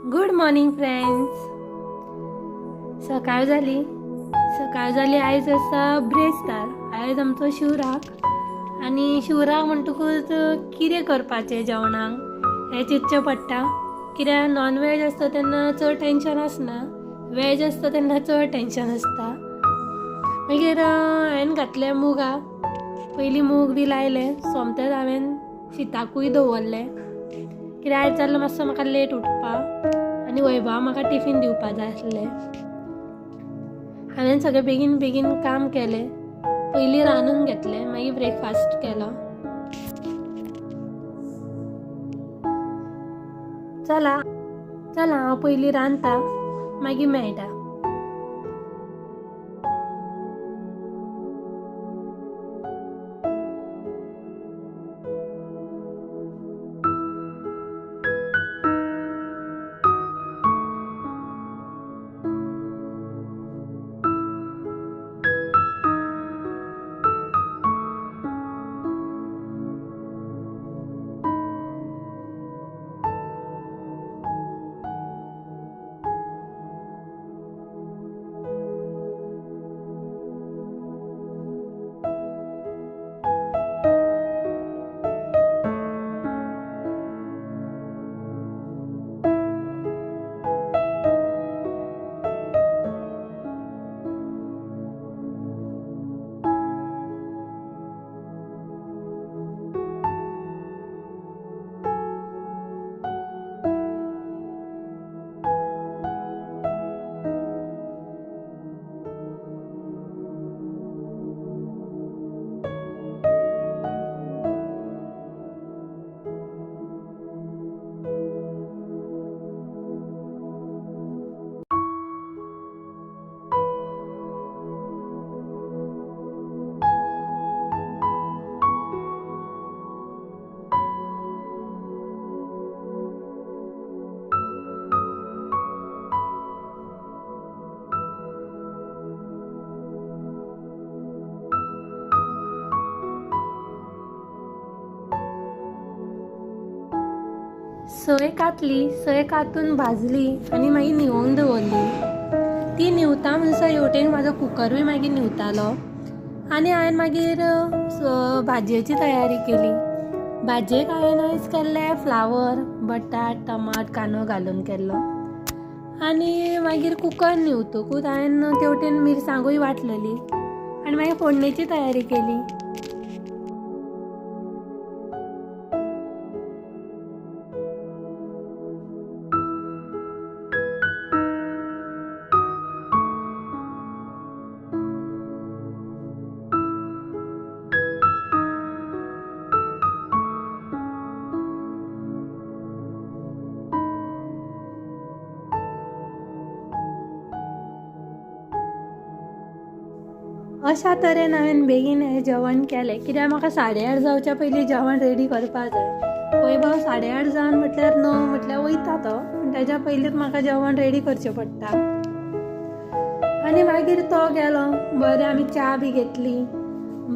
Good morning friends. सकाळ जाली. सकाळ जाली. आयज आसा ब्रेस्तार. आयज आमचो शिवराक आनी शिवराक म्हणटकूच कितें करपाचें जेवणाक हें चिंतचें पडटा. कित्याक नॉन वेज आसता तेन्ना चड टेंशन आसना, वेज आसता तेन्ना चड टेंशन आसता. मागीर हांवें घातलें मुगा, पयलीं मूग बी लायले, सोमतेच हांवें शिताकूय दवरलें. कित्याक आयज जाल्लो मातसो म्हाका लेट उठपाक आनी वैभवा म्हाका टिफीन दिवपा जाय आसलें. हांवें सगळें बेगीन बेगीन काम केलें. पयलीं रांदून घेतलें, मागीर ब्रेकफास्ट केलो. चला चला हांव पयलीं रांदता, मागीर मेळटा. सोय कातली, सोय कातून भाजली आनी मागीर न्हिवोंक दवरली. ती न्हिवता म्हणसर हेवटेन म्हाजो कुकरूय मागीर न्हिवतालो आनी हांवें मागीर भाजयेची तयारी केली. भाजयेक हांवें आयज केल्ले फ्लावर, बटाट, टमाट, कांदो घालून केल्लो. आनी मागीर कुकर न्हिवतकूच हांवें तेवटेन मिरसांगूय वाटलेली आनी मागीर फोडणेची तयारी केली. अशा तरेन हांवें बेगीन हें जेवण केलें. कित्याक म्हाका 8:30 जावच्या पयलीं जेवण रेडी करपा जाय. वैभव 8:30 जावन म्हटल्यार 9 म्हटल्यार वयता तो, पूण तेज्या पयलींच म्हाका जेवण रेडी करचें पडटा. आनी मागीर तो गेलो, बरें आमी च्या बी घेतली.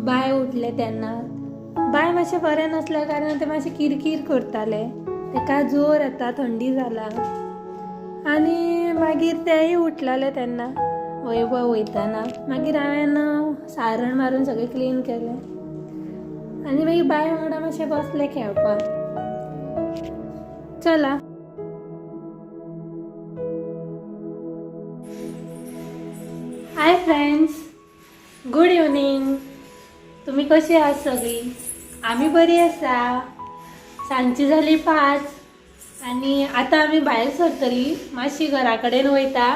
बाय उठलें तेन्ना, बाय मातशें बरें नासल्या कारणान तें मातशें किरकीर करतालें, तेका जोर येता, थंडी जाला. आनी मागीर तेंय उठलेलें तेन्ना वैभव वयताना. मागीर हांवें सारण मारून सगळें क्लीन केलें आनी मागीर बाय वांगडा मातशें बसलें खेळपाक. चला हाय फ्रेंड्स, गुड इवनींग. तुमी कशी आहात सगळीं? आमी बरी आसा. सांजची जाली 5 आनी आतां आमी भायर सरतली, मातशी घरा कडेन वयता.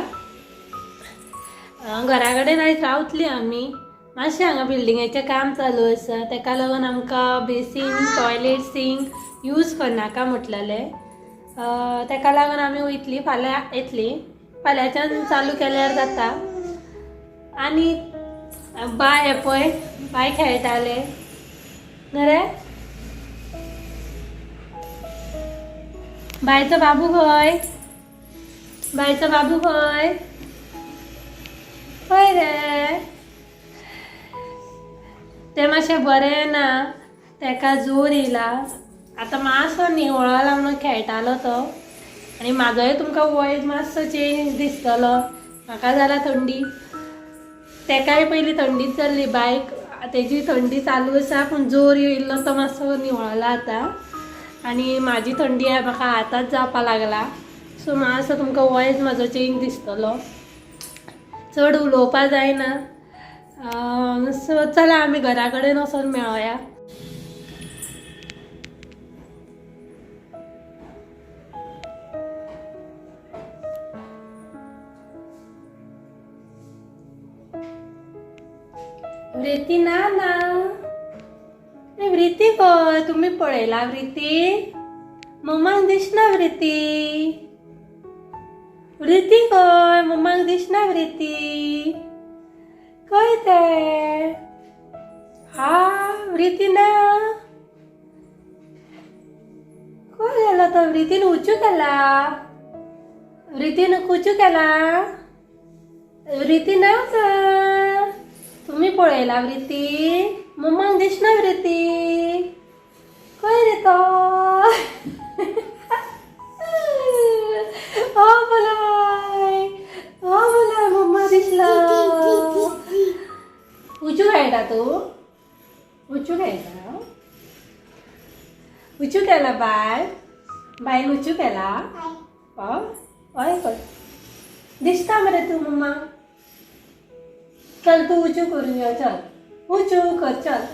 घरा कडेन आयज रावतली आमी. मातशें हांगा बिल्डिंगेचें काम चालू आसा, तेका लागून आमकां बेसीन, टॉयलेट, सिंक यूज करनाका म्हटलेलें. तेका लागून आमी वयतली, फाल्यां येतली. फाल्यांच्यान चालू केल्यार जाता. आनी बाय पळय, बाय खेळटाले न्हय रे. बायचो बाबू खंय? बायचो बाबू खंय? खंय रे? तें मातशें बरें ना, तेका जोर येयला. आतां मातसो निवळला म्हणून खेळटालो तो. आनी म्हाजोय तुमकां वॉयस मातसो चेंज दिसतलो. म्हाका जाला थंडी, तेकाय पयलीं थंडीच जाल्ली बायक, तेजी थंडी चालू आसा पूण जोर येयल्लो तो मातसो निवळला आतां. आनी म्हाजी थंडी म्हाका आतांच जावपा लागला. सो मातसो तुमकां वॉयस म्हाजो चेंज दिसतलो, चड उलोवपा जायना. सो चला आमी घरा कडेन वचोन मेळोया. वृत्ती ना ना वृत्ती खंय तुमी पळयला? वृत्ती मम्माक दिसना. वृत्ती वृत्ती खंय मम्माक दिसना. वृत्ती खंय ते? हा वृत्ती ना, खंय गेलो तो? वृत्तीन उचू केला, वृत्तीन कुचू केला. वृत्ती ना तुम्ही पळयला? वृत्ती मम्माक दिसना. वृत्ती खंय रे तो? हो बोलाय, हो बोलाय, मम्मा दिसला. उचू खेळटा तूं? उचू खेळटा? उचू केला बाय? बायन उचू केला? हय हय दिसता मरे तूं मम्मा. चल तूं उचू करून यो, चल उचू कर, चल.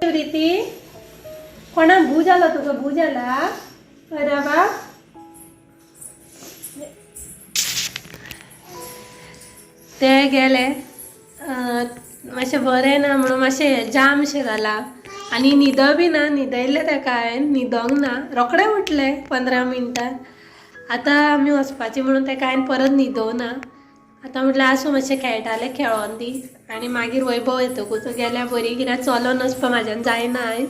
प्रीती कोणाक भू जाला तुका? भू जाला बराबर. ते गेले मातशें बरें ना म्हणून मातशें जामशें जाला आनी न्हिद बी ना, न्हिदयलें तेका हांवें, न्हिदोंक ना, रोखडें उठलें 15 मिनटां. आतां आमी वचपाचीं म्हणून तेका हांवें परत न्हिदोवना. आतां म्हटल्यार आसूं, मातशें खेळटालें खेळोन दी आनी मागीर वैभव येतकूच गेल्यार बरी, कित्याक चलोन वचपा म्हाज्यान जायना आयज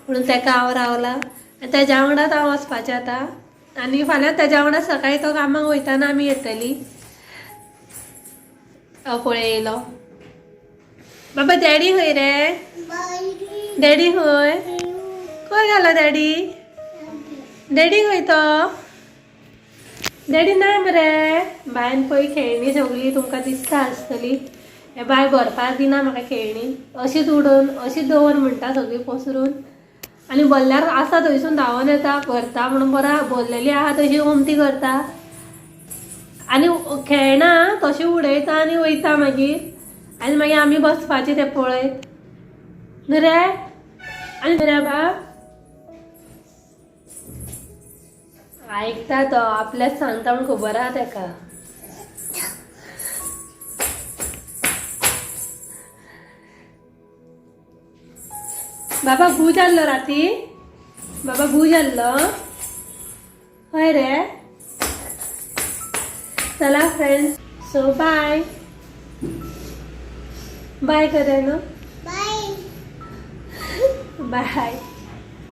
म्हणून तेका हांव रावलां आनी तेज्या वांगडाच हांव वचपाचें आतां. आनी फाल्यां तेज्या वांगडा सकाळीं तो कामाक वयताना आमी येतलीं. पळय येयलो बाबा. डॅडी खंय रे? डॅडी खंय? खंय गेलो डॅडी? डॅडी खंय तो? डॅडी ना मरे. बायन पळय खेळणी सगळी तुमकां दिसता आसतली. हे बाय भरपाक दिना म्हाका खेळणी, अशीच उडोवन अशीच दवर म्हणटा सगळी पसरून. आनी भरल्यार आसा थंयसून धांवन येता, भरता म्हणून बरा भरलेली आहा तशी ओमती करता आनी खेळना तशी उडयता आनी वयता मागीर. आनी मागीर आमी बसपाचें तें पळयत न्हू रे. आनी रे बाब आयकता तो, आपल्याच सांगता म्हूण खबर आहा तेका. बाबा भू जाल्लो राती? बाबा भू जाल्लो हय रे? चला फ्रेंड्स, सो बाय बाय करे न्हू, बाय बाय.